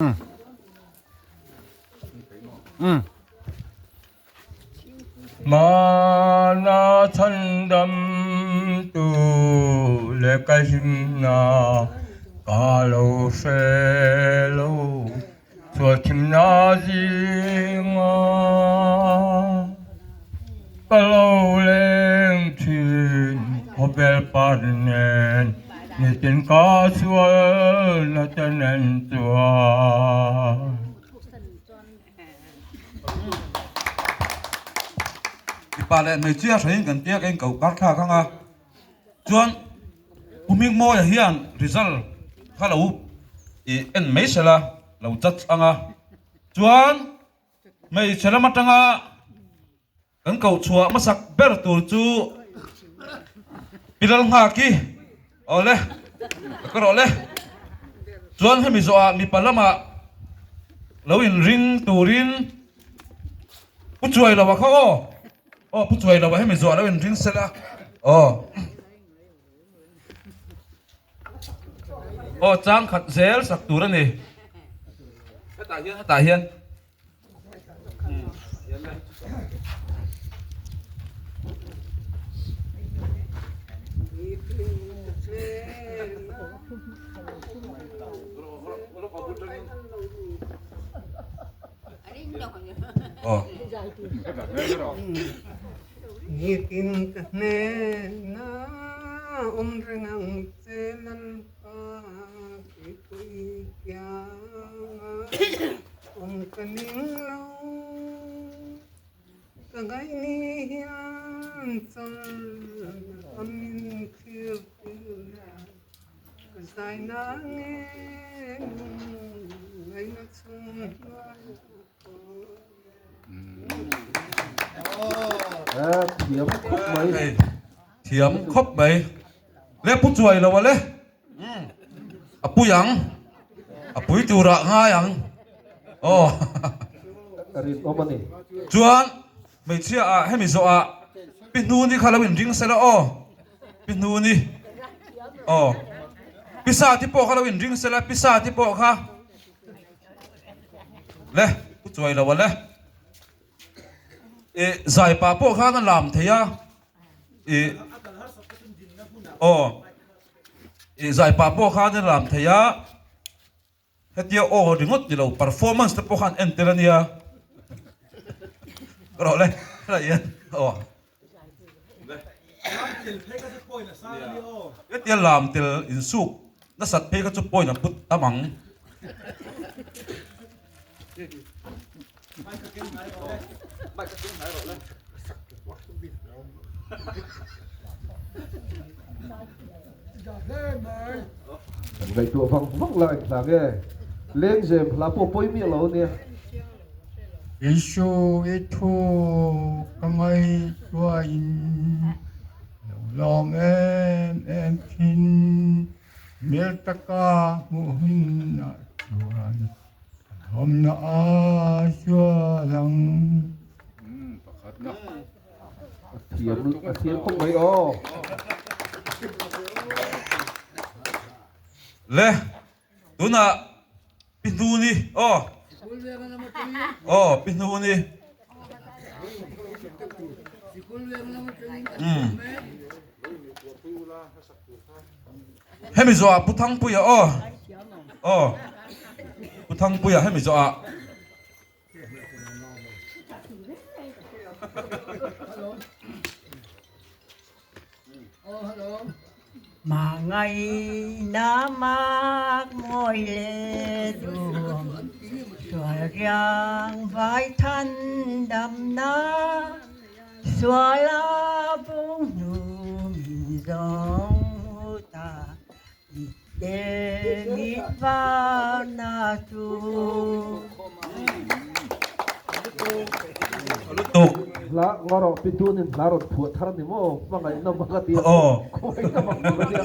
Mm. Mm. Mana chhandam tu le ka himna ka lo hre lo sual thimna zinga ka lo leng thin khawvel par nen Nitin ka sual na te nen chuan. Mipa leh hmeichhia hrein kan tia ka inkoh kar thlak ang a, chuan Pu Hmingmawia hian result kha lo ih en mai sela lo judge ang a, chuan hmeichhe lam atanga Kan koh chhuah hmasak ber tur chu Pi Lalnghaki awle ka rawh le. Chuan hemi zawhah mipa lamah lo inring turin Pu Chuailoa kha aw. Aw Pu Chuailoa hemi zawhah lo inring sela aw. Aw chang khat zel sak tur a ni. Hetah hian hetah hian. Nitin ka hnena awm reng ang che Lalpa keipui kianga. Awm ka ning lo, ka ngaih ni hian chawlh a min thlir tir a, ka zai na nge ngaihna chhung hnuai ah Thiam khawp mai. Thiam khawp mai. Le pu chuai lo a le. A pui ang. A pui turah ngai ang. Aw. Rinawm a ni. Chuan hmeichhia ah hemi zawh ah Pi Hnuni kha lo inring sela aw. Pi Hnuni. Aw. Pi Sati pawh kha lo inring sela Pi Sati pawh kha. Le pu chuai lo a le. I zai pah pawh khan a lam thei a. I aw i zai pah pawh khan a lam thei a hetia aw ringawt ni lo performance te pawh khan en tel a nia ka rawh le helai hian aw hetia lam tel insuk nasat phei kha chu point a put tam ang. Kan ngaihtuah vang vang la eng hla nge Lengzem hla pawh pawi miah lo ania. Isu i thu ka ngaihtuahin lo lawm em em thin. Hmel taka hmuh hunah chuan Awmna a zual ang. A thiam a thiam khawp mai aw. Le tunah Pi Hnuni aw aw Pi Hnuni umm Hemi zawhah Pu Thangpuia aw aw Pu Thangpuia hemi zawhah Hmangaihna mak mawi leh duhawm Sual riang vai than damna Suala bung hnu min zawng hmu ta Mit mit varna chu. Lutuk. Hla ngarawh pi tunin hla rawn phuah thar ni maw hmangaihna bang a tia khawngaihna bang tur a nia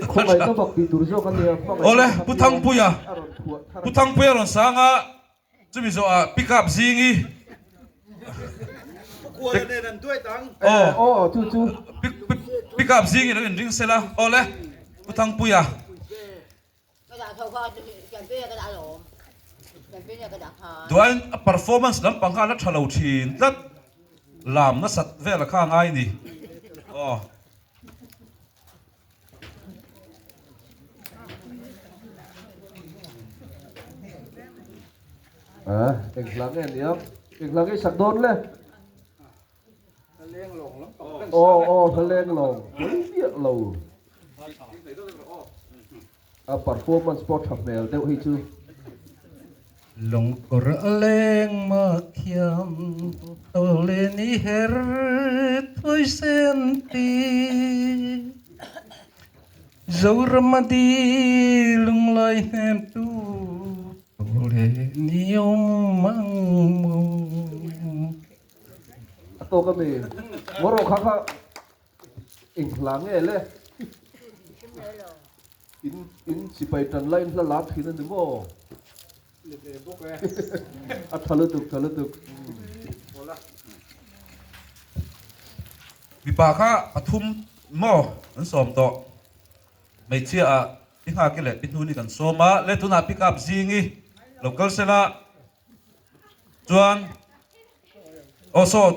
khawngaihna bak tih tur zawk a nia Awle Pu Thangpuia Pu Thangpuia rawn sang a Chumi zawhah pick up zingi Aw pick up zingi lo inring sela awle Pu Thangpuia. Duain a performance lampang kha a la tha lo thin tlat, lam nasat vel a kha ngai ni. Aw. A, eng hla nge nia? Eng hla nge i sak dawn le? Aw aw hla leng lawng pui miah lo. A performance pawh tha hmel deuh hi chu. Lungkawr a leng mah thiam tawlin i her thawi sen ti. Zoram a di lunglai hnem tu tawlin i awm ang maw. A tawk a mi. Ngaw kha kha eng hla nge le? In in sipai tan lai in hla lar thin a ni maw? A tha lutuk tha lutuk. Mipa kha pathum maw an sawm tawh. Hmeichhia ah pi nghak i leh pi hnun i kan sawm a, le tunah pick up zing i lo kal sela chuan aw saw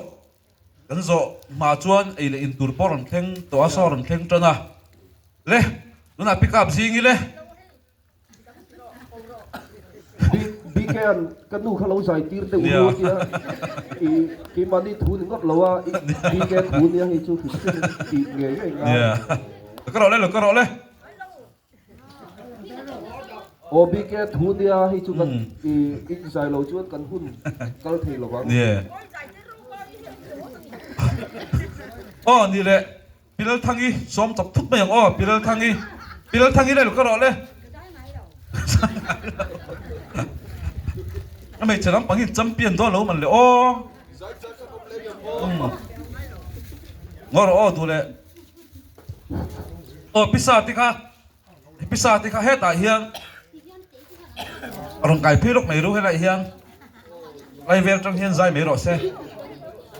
Kan zawh hma chuan ei leh in tur pawh rawn thleng tawh a, saw rawn thleng tan a. Le, tunah pick up zing i le. BK-a'n ka nu kha lo zai tir deuh ru a tia, i keimahni thu ni ngawt lo a, i BK thu nia hei chu hrim hrim tih ngei ngei ngai. Nia, lo ka rawh le, lo ka rawh le. Aw BK thu nia hei chu kan i inzai lo chuan kan hun kal thei lo vang. Nia. Aw ni le Pilalthangi sawm chawp thut mai ang aw Pilalthangi Pilalthangi le ka rawh le. A hmeichhe lampang hi champion dawn lo man le aw. Ngaw rawh aw duh le. Aw pisa te kha pisa te kha hetah hian rawn kai phei lawk mai ru helaiah hian lai vel atang hian zai mai rawh se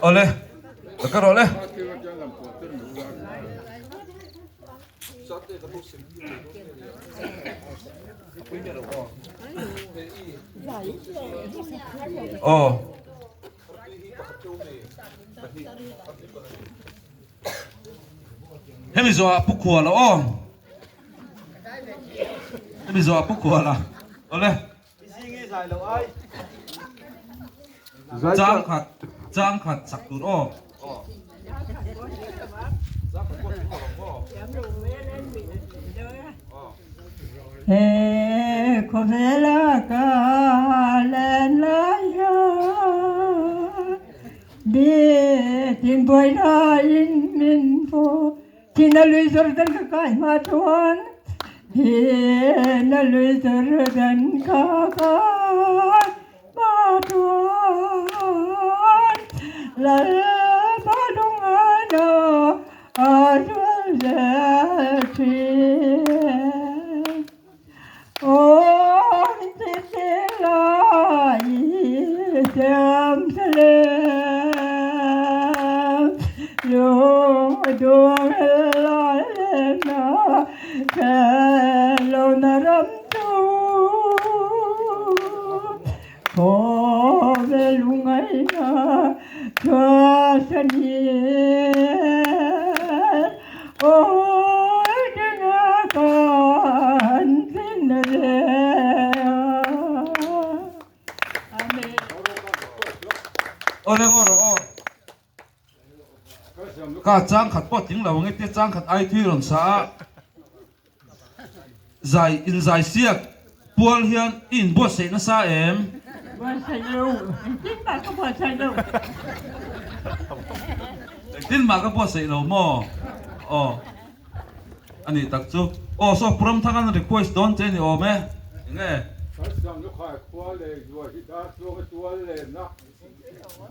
awle ka rawh le. Aw. Hemi zawhah pu khual a aw. Hemi zawhah pu khual a. Awle. Chang khat, chang khat sak tur aw. He khawvela ka len lai hian Di tin buaina in min pu Thin a lui Jordan ka kai hma chuan Thin a lui Jordan ka kai hma chuan Lalpa lungaina a zual zel thin. Awle aw rawh aw. Ka chang khat pawh tling lo ang e tia chang khat ai thui rawn sa a. Zai in zai siak pual hian i in buatsaih nasa em? Buatsaih lo, engtin mah ka buatsaih lo. Engtin mah ka buatsaih lo maw? Aw. A nih tak chu. Aw saw Puram Thangan request dawn che ni awm e. Enge? Kan sam lukhai khua lei luai hi dar chuang a tual len a.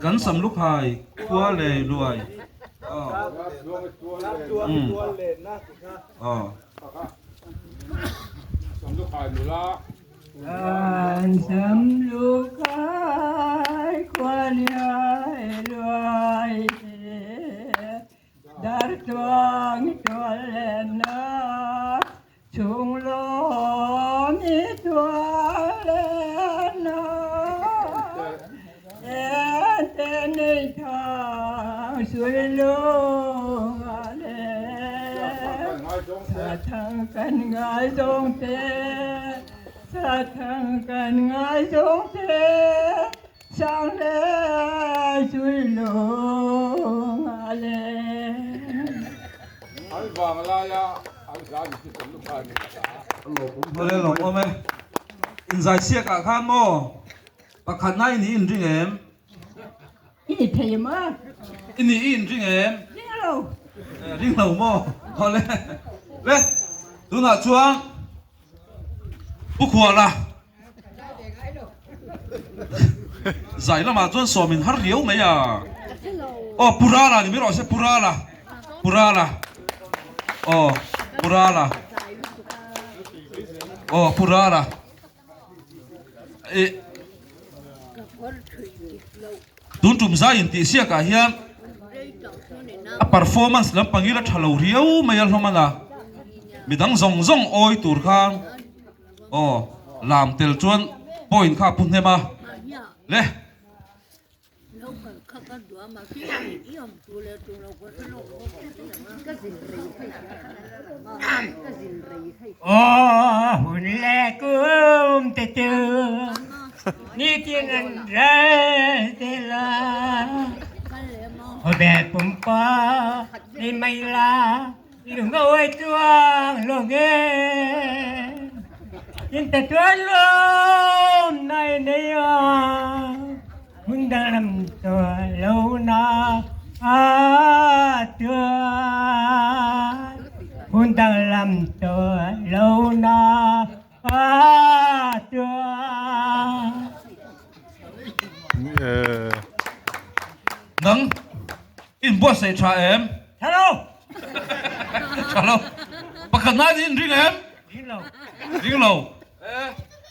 Kan sam lukhai khua lei luai. Aw. Dar chuang a tual len a. Aw. Sam lukhai nula. Kan sam lukhai khua lei luai hi. Dartluang tual lenna chhung lawm ni tual na Ente nei thang sui lung a le Sa thang kan ngai zawng te Sa thang kan ngai zawng te Sang le sui lung a le. An vang laia an hla ni chu tam lutuk a ni. Awle lawm awm e. Inzaichhiak ah khan maw Pakhat na i nih in ring em? I ni thei em a? I nih i in ring em? Ring lo. Ring lo maw? Awle. Le, tunah chuan Pu Khuala zai lamah chuan sawm in har riau mai a. Aw Pu Rala ni mai rawh se Pu Rala. Pu Rala. Aw Pu Rala. Aw Pu Rala. Tun tum zai intih siakah hian a performance lampang ila tha lo riau mai a hlawm a, midang zawng zawng awi tur khan aw lam tel chuan point kha a pu hnem a le. Aw hun le kum te chu nitin an rel te la Khawvel pumpa ni mai la Lungawi tuang lawng e In ta tuan lawm nai nei a Hmun dang lam tuah lo na a tuan Hmun dang lam tuah lo na a tuan Nang in buatsaih tha em? Tha lo. Tha lo. Pakhat nai in ring em? Ring lo. Ring lo.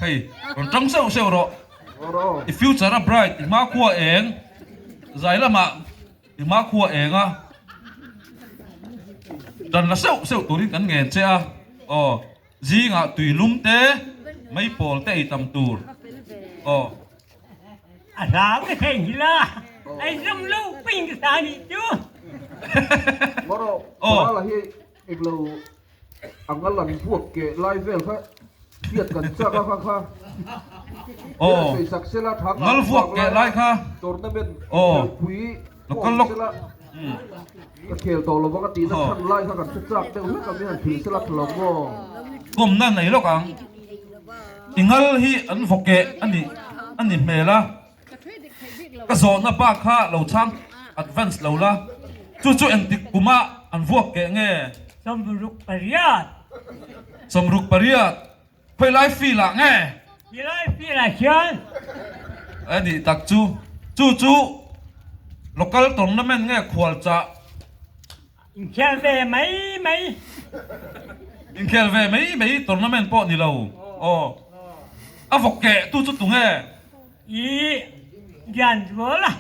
Hei, rawn tang seuh seuh rawh. I future a bright, i hma khua eng. Zai lamah i hma khua eng a. Dan la seuh seuh turin kan ngen che a. Aw, zingah tui lum te, mei pawl te ei tam tur. Aw. A hlau ka thei hi la, ai zum lo ping ka sa nih chu. Mawrawh, Parala hi englo anga lan vuak ke lai vel kha hriat kan chak a kha kha. Aw, ngal vuak ke lai kha. Tournament Aw, pui local lok. Ka khel tawh lo vang a tihna chhan lai kha kan hre chak deuh hlek a mi han thil sela tha lo maw? Kawmna nei lawk ang. I ngal hi an vaw keh a nih a ni hmel a, ka zawhna bak kha lo chhang advance lo la, chu chu engtik kuma an vuak keh nge? 68. 68. Khawi lai field ah nge? Khi lai field ah hian. A nih tak chu. Chu chu local tournament nge khual chah? Inkhel ve mai mai. Inkhel ve mai mai tournament pawh ni lo. Aw. A vawk keh tu chu tu nge? I Lianzuala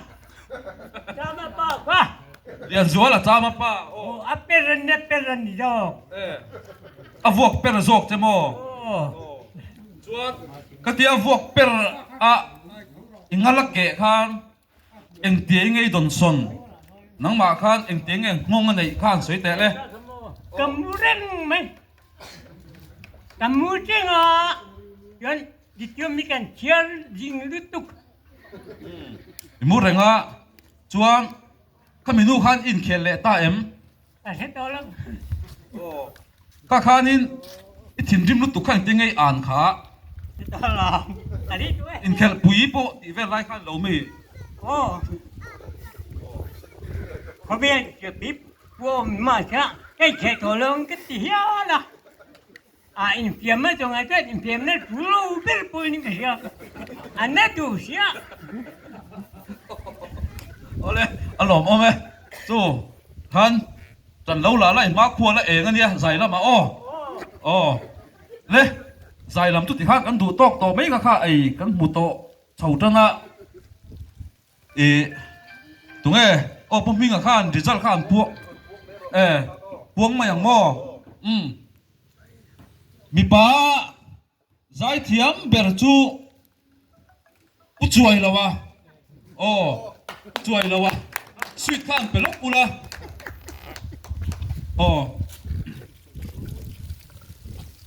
Chama pa kha. Lianzuala Chama pa. Aw a per an a per an ni zawk. A vuak per zawk che maw? Aw. Chuan ka tia vuak per a i ngal a keh khan engtia i ngei dawn sawn nangmah khan engtia nge nghawng a neih khan sawi teh le. Ka mu reng mai. Ka mu reng a chuan Tichuan mi kan thiar ding lutuk. I mu reng a, chuan khami nu khan inkhel leh ta em? Ka hre tawh lo. Aw, ka khanin i thinrim lutuk kha engtin nge i an kha? Hre tawh lo, ka ri duh e. Inkhelh pui pawh tih vel lai khan lo mi? Aw, khawvel pui pawh awm mahse ka inkhel tawh lo ang ka ti hial a. A infiamna chu ngai chuan infiamna thu lo ber pawhin ka hria, a na duh sia. Awle, a lawmawm e. Chu khan tan lo la la i hma khua la eng a nia zai lamah aw. Aw le, zai lam chu tikhan kan duh tawk tawh mai kha kha ei kan hmu tawh chho tan a. Ih tunge aw Pu Hminga khan result kha an puak e puang mai ang maw? Umm. Mipa. Zaithiam ber chu Pu Chuai lo a, aw Chuai lo a, sweet kha an pe lawk ula, aw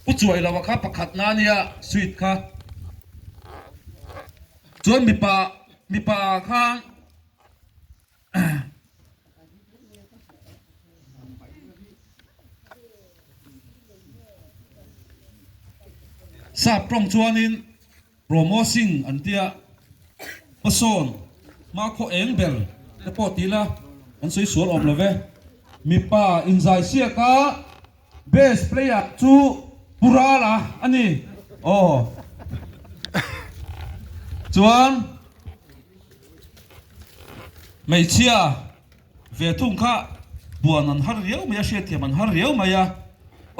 Pu Chuai lo a kha pakhat na ania sweet kha, chuan mipa mipa khan. Sap tawng chuanin Promotion an tia, hmasawn hmakhaw eng ber te pawh ti ila an sawi sual awm lo ve. Mipa inzai siaka best player chu Pu Rala a ni. Aw chuan. Hmeichhia ve thung kha buan an har riau mai a, hriatthiam an har riau mai a.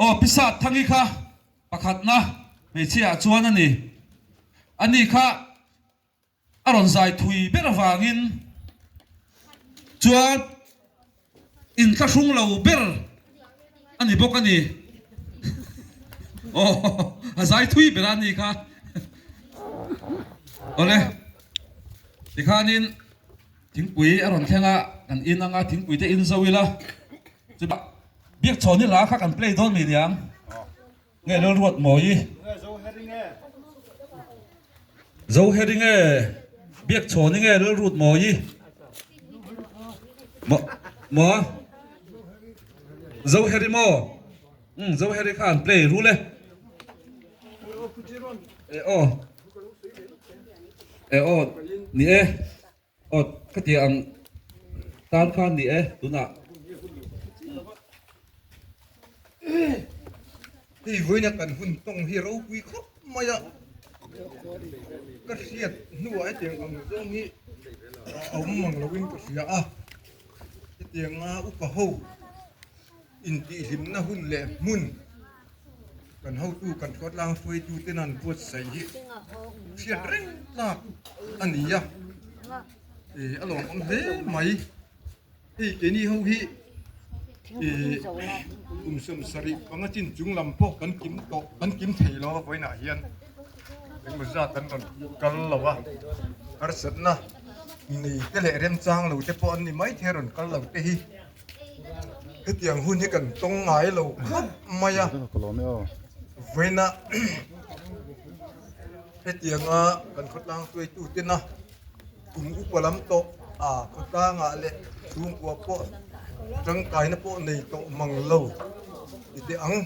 Aw Pi Sathangi kha pakhatna hmeichhia ah chuan a ni. Ani kha a rawn zai thui ber avangin chuan inthlahrung lo ber a ni bawk a ni. Aw a zai thui ber a ni kha. Awle tikhanin thingpui a rawn thleng a, kan in anga thingpui te in zo ila. Chutah Biakchhawni hla kha kan play dawn mi niang. Nge Lalruat Mawi? Zo heri nge Biakchhawni nge Lalrut Mawi? Maw maw Zo heri maw? Umm Zo heri kha an play rul e. E aw E aw ni e. Aw khatiang ang tan khan ni e tunah. Hei vawiina kan hun tawng hi ropui khawp mai a, ka hriat hnuah hetiang ang zawng hi a awm mang loin ka hria a, hetianga upa ho intihhlimna hun leh hmun Kan hotu kan khawtlang hruaitu ten an buatsaih hi hriat reng tlak a ni a, ih a lawmawm hle mai. Hei keini ho hi ih kum 70 panga chin chung lam pawh kan kim tawh kan kim thei lo a vawiinah hian engemaw zat an rawn kal lo a, harsatna nei te leh remchang lo te pawh an ni maithei a rawn kal lo te hi. Hetiang hun hi kan tawng ngai lo khawp mai a, vawiina hetianga kan khawtlang hruaitu tena kum upa lam tawh a khawtlangah leh chhungkua pawh tangkaina pawh nei tawh mang lo ti teh ang.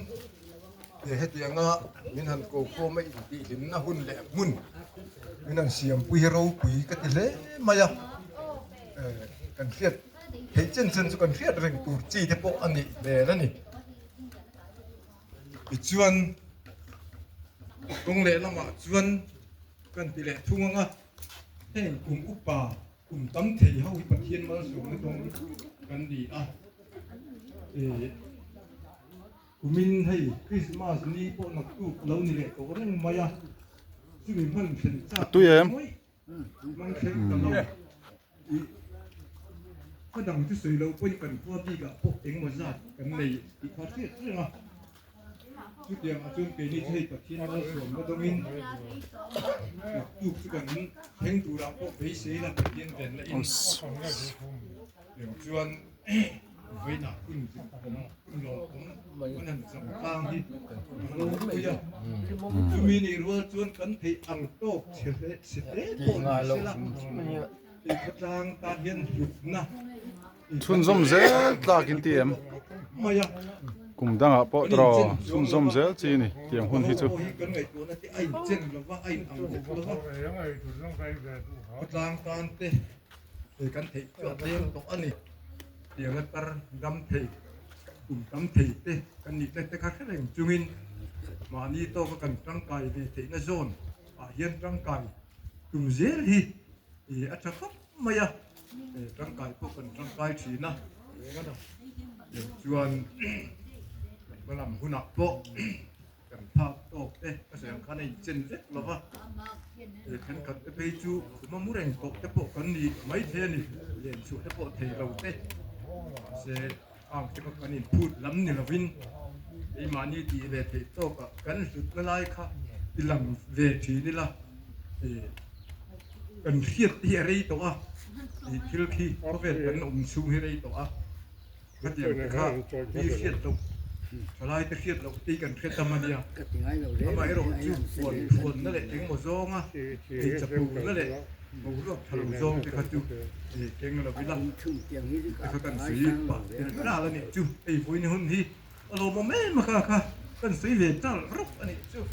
Hetianga min han ko khawm a intihhlimna hun leh hmun min han siampui hi ropui ka ti hle mai a, kan hriat theih chen chen chu kan hriat reng tur chi te pawh a nih hmel a ni. Tichuan kawng lehlamah chuan kan ti leh thung ang a, heng kum upa kum tam thei ho hi Pathian malsawmna dawng kan ni a. Kumin hei Christmas ni pawh naktuk lo ni leh tawh reng mai a, chumi hman thlen chak ngawih hman thleng ta lo. Ih, khaw dang chu sawi lo pawhin kan khua bikah pawh engemaw zat kan nei tih kha hriat reng a. Chutiangah chuan keini chu hei Pathian malsawmna dawngin naktuk chu kan thleng turah pawh beisei la Pathian venna in chuan vawiinah hun awm hun lawmawm kan han cham tlang hi a ropui a, chumi nih rual chuan kan theih ang tawk chhe hle chhe hle pawh ni sela hei khawtlang tan hian hlutna Chhunzawm zel tlak in ti em? Kum dangah pawh tawh chhunzawm zel chi ni tiang hun hi chu. Khawtlang tan te Hei kan theih chu a tlem tawh a ni. Tianga tar dam thei, kum tam thei te kan nih te kha hre reng chungin mahni tawka kan tangkai ve theihna zawn ah hian tangkai tum zel hi a tha khawp mai a, tangkai pawh kan tangkai thin a. Chuan kan hmalam hunah pawh. Kan phak tawk te ka sawi ang khan a inchen vek lo va, he thenkhat te phei chu khuma mu reng tawh te pawh kan ni maithei a ni, len chhuah te pawh thei lo te, mahse ang te kha kan inphut lam ni lovin keimahni tih ve theih tawkah kan hlutna lai kha. I lam ve thin ila kan hriat te hi a rei tawh a, thil khi khawvel kan awm chhung hi rei tawh a, khatiang te kha mi hriat loh thalai te hriat loh te hi kan hre tam a nia, amaherawhchu huan huanna leh engemaw zawnga ei chapuna leh boruak tha lo zawng te kha chu keng lo ila te kha kan sawi pah tel ral a nih chu, hei vawiin hun hi. A lawmawm em a kha kha kan sawi ve tal rawp a nih chu.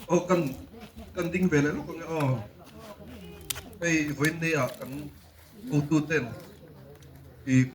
Aw kan kan ding ve leh lawk ang e aw. Hei vawiin ni ah kan hotu ten i.